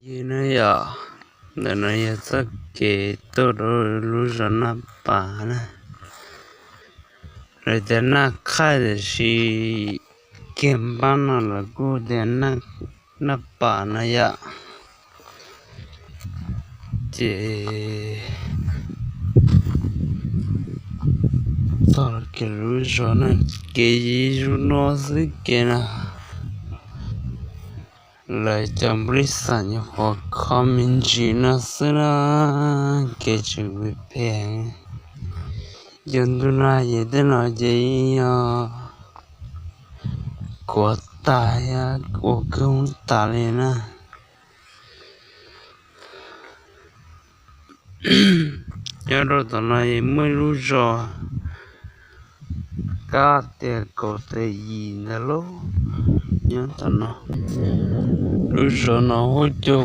Yog no yom, ntawm no yog txoj kev tuaj rau lub zos Naj Pas na. Lawv tias Naj Qhaij tiam sis kiag npab no lawv kuj tias Naj Pas no yom. Ces txog kiag lub zos no, kev yim zuj no xwb kev na. Lawv cov nplij xam nyuam qhuav kho me ntsis no xwb na, kev tseem phem phem. Yog ntu no ces tej no ces yog kuav tas, ua kwj hoob tas li na. Nyob rau tom no muaj ib lub zos, kab tias Kaum Tes Yim ntawd lauj. Nyob tom no, lub zos no huab cua